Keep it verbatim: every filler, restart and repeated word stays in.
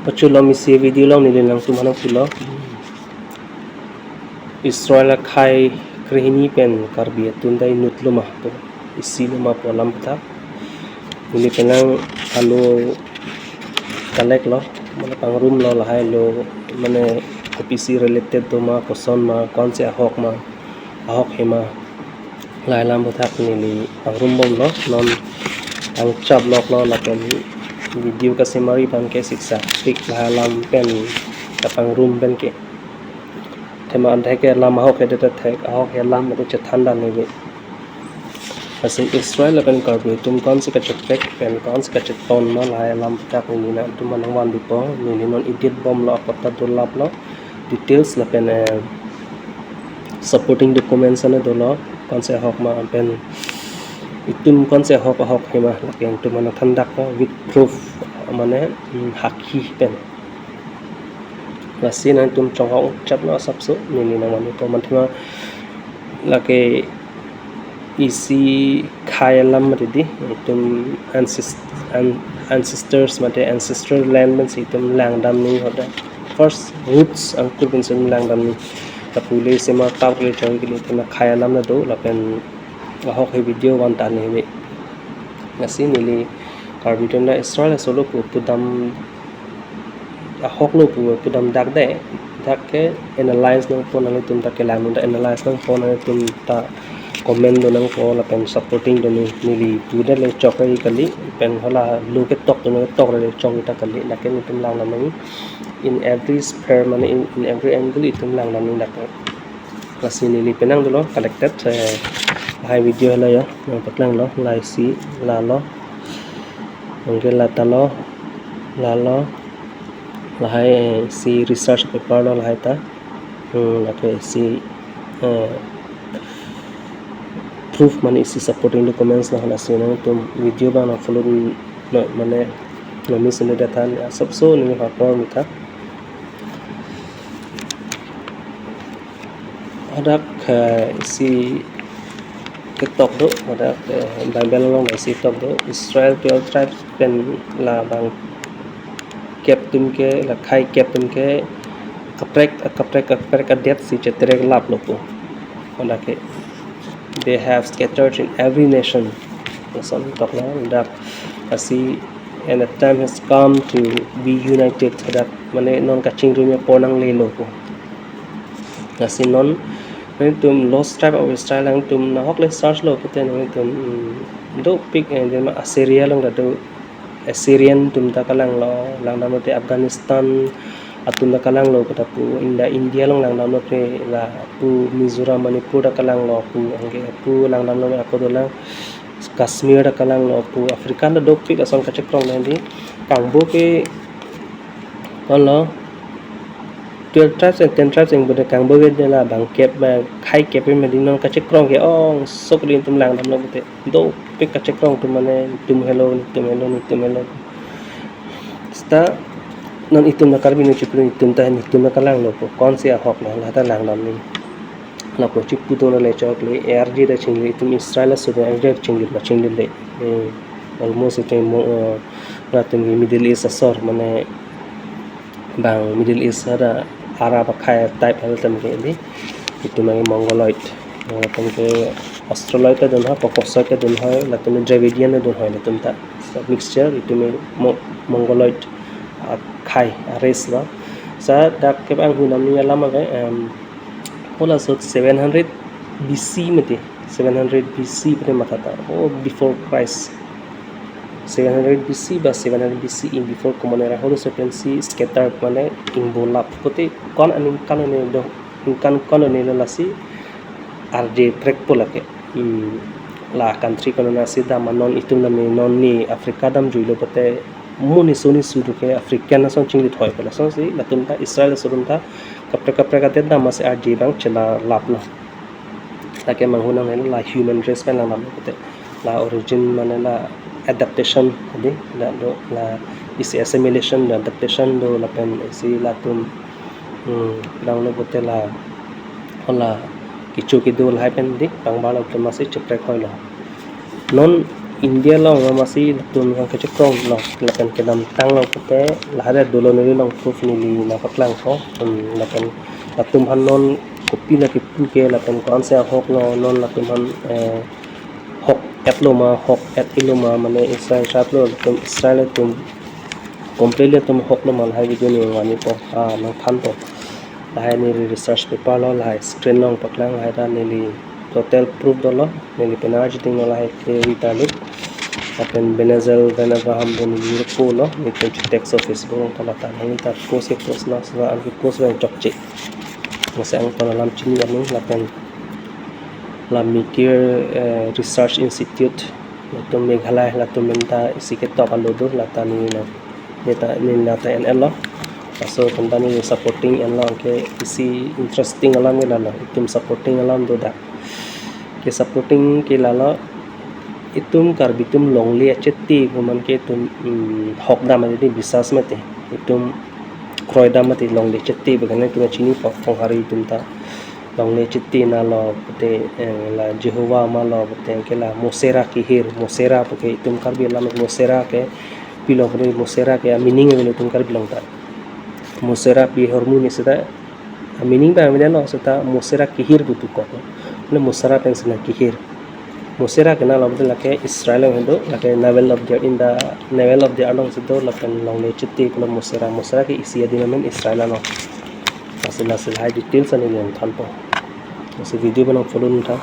Pachulom isi video along neli nangtum aphan nangpulo. Israel akhei krehini pen Karbi atum ta inut lo ma pu, isi lo ma pu alam aputhak. Neli penang alo collect lo, mane pangrum lo lahai lo, mane kopisi related do ma, koson ma, konsi ahok ma, ahok he ma. Lahai alam aputhak neli pangrum bomlo, non tangchap lok lo lapen video kasemari abang ke siksa pik lahai alam pen kapangrum pen ke. Athema anthek ke alam ahok he det thek, ahok he alam pen chethan dan neli. Lasi Israel lapen Karbi atum konsi kacheprek pen konsi kacheton ma lahai alam aputhak neli nangtum aphan nangvanpipo, neli non edit bomlo, apot ta dolap lo details lapen, eh, supporting documents ane dolo, konsi ahok ma pen itum konsi ahok ahok he ma lake nangtum aphan nangthan dak lo with proof, mane, mm, hakhi pen. Lasi nangtum chonghong chap lo asapso neli nangvanpipo, athema lake isi khei alam mati di, itum ancest-, an-, ancestors mate ancestral land pensi itum langdam nangji hoda. First roots angkur pensi langdam nangji. Lapu le semar tap le choi kili itum akhei alam ta do lapen ahok he video van ta neli. Lasi neli Karbi atum ta Israel aso lo pu pudam, ahok lo pu pudam dak de, dak ke analyze nangpo, nanglitum ta kelang ta analyze nangpo, nanglitum ta comment do nangpo lapen supporting do nang, neli pu det le chok kali pen hala lo ketok do nang, ketok le chok ta kali, lake nelitum langdam nang in every sphere, mane in, in every angle itum langdam nang dak. Lasi neli penang dolo collected, eh, lahai video hala ya, nangpaklang lo, lahai si, la lo, anke la ta lo, la lo, lahai, eh, si research paper lo lahai ta, hmm, lake si, eh, proof mane isi supporting documents lo, lasi nangtum video abang nang follow no, mane nang miss ne dathan asapso neli apor mita. Hadak, eh, isi ketok do, hadak, eh, Bible along isi ketok do, Israel twelve tribes pen labang kep atum ke, la khei kep atum ke kaprek, kaprek, kaprek adet si cheterek lap lo pu. Hadak ke, "They have scattered in every nation." Lason tok lo, hadak lasi, "And the time has come to be united." Hadak mane non kachingrum apor nangle lo pu. Lasi non, nangtum Lost Tribe of Israel nangtum nahok le search lo pute nangtum, mm, dopik, eh, jema Assyria along ta do, Assyrian atum ta kalang lo, langdam lote Afghanistan atum ta kalang lo pu ta pu, India, India along langdam lote lapu Mizoram, Manipur ta kalang lo pu, anke pu langdam lo ako dolang Kashmir ta kalang lo pu, Africa ta dopik ason kachekrong nang di, kangbo ke, olo, twelve tribes and ten tribes eng bude kangbo ke de labang kep ma khei kep ma di, non kachekrong ke ong sok di itum langdam lo pute dopik kachekrong atum mane itum helo, itum helo, itum helo. Seta non itum ta Karbi nangchipulun itum ta itum ta kalang lo pu, konsi ahok lo, la ta langdam nang. Lapu chipu do le chok le, A R G ta chingli, itum Israel aso A R G ta chingli ma chingli le. Eh, almost itum mo, eh, latum ke Middle East asor, mane bang Middle East ada Arab akhei type hal tam ke di. Itum ke Mongoloid, latum ke Australoid ta dunhoi, Caucasoid ta dunhoi, latum Dravidian ta dunhoi, latum ta mixture, itum ke Mo-, Mongoloid akhei, a race lo. Seta dak ke bang hunam ni alam ave, em, hala sot seven hundred B C mati, seven hundred B C pute matha ta, oh, before Christ. Seven hundred B C ba seven hundred B C in before Common Era, halaso pensi scattered mane ingbo lap pute, kon aningkan ane do, ningkan kon ane lo lasi arje prekpo lake. Hmm, la country konat si dam ma, non itum dam ni, non ni Africa dam juilo pute, mo ni so ni su do ke African ason chinglit hoi pu, lasonsi latum ta Israel aso atum ta kaprek kaprek adet dam ma si arje abang chela lap lo. Lake manghunang nang la human race pen langdam lo pute, la origin mane la adaptation di, la do, la isi assimilation do, adaptation do, lapen isi latum, hmm, lang lo pute la hala kecho kedo lahai pen di pangbar lo pute ma si cheprek hoi lo. Non India along amatsi latum aphan kachekroilo, lapen kedamtang along pute lahai dolo, neli along proof neli nangpaklangpo. Hmm, lapen latum aphan non kopi la kipu ke, lapen ko-ansi ahoklo, non latum aphan, eh, hok-etlo ma, hok-et-ilo ma, mane Israel sharp lo, latum Israel atum completely latum hoklo ma, lahai video neli vangnipo, ah, nangthanpo. Lahai neli research paper lo, lahai screen along paklang, lahai ta neli total proof dolo, neli pen arjidinglo lahai ke rita lut. Lapen Benazal Ben Abraham do neli pulo, neli pen text office bo ta lata neli ta post ke post na, sila anke post abang chokche. Masa ang pala lam chini kami, lapen la Mikir, eh, Research Institute, latum Meghalaya, latum pen ta isi ke top alo do, lata neli na, neli ta, neli lata en-etlo. Laso pen ta neli supporting enlo, anke isi interesting alam ke lalo, itum supporting alam do dak. Ke supporting ke lalo, itum Karbi atum longle achete pu man ke itum, mm, hok dam mati, bisas mati, itum kroi dam mati, longle achete pu kan itum chinipo, Konghari atum ta longle achete nalo pute, eh, la Jehovah ma lo pute, anke la Mosera kehir, Mosera pu ke itum Karbi alam Mosera ke pilo pute, Mosera ke meaning avelo itum Karbi along ta. Mosera pi ahormu ni seta, meaning ta mene lo, seta Mosera kehir pu tukok lo. Mane Mosera pensi nangkehir. Mosera ke nalo pute lake Israel along do, lake Navel of the, in the Navel of the Ark alongsi do, lapen longle achete pulo Mosera. Mosera ke isi adim amen Israel along. Lasi, lasi lahai details neli nangthanpo. Lasi video abang follow nangtha.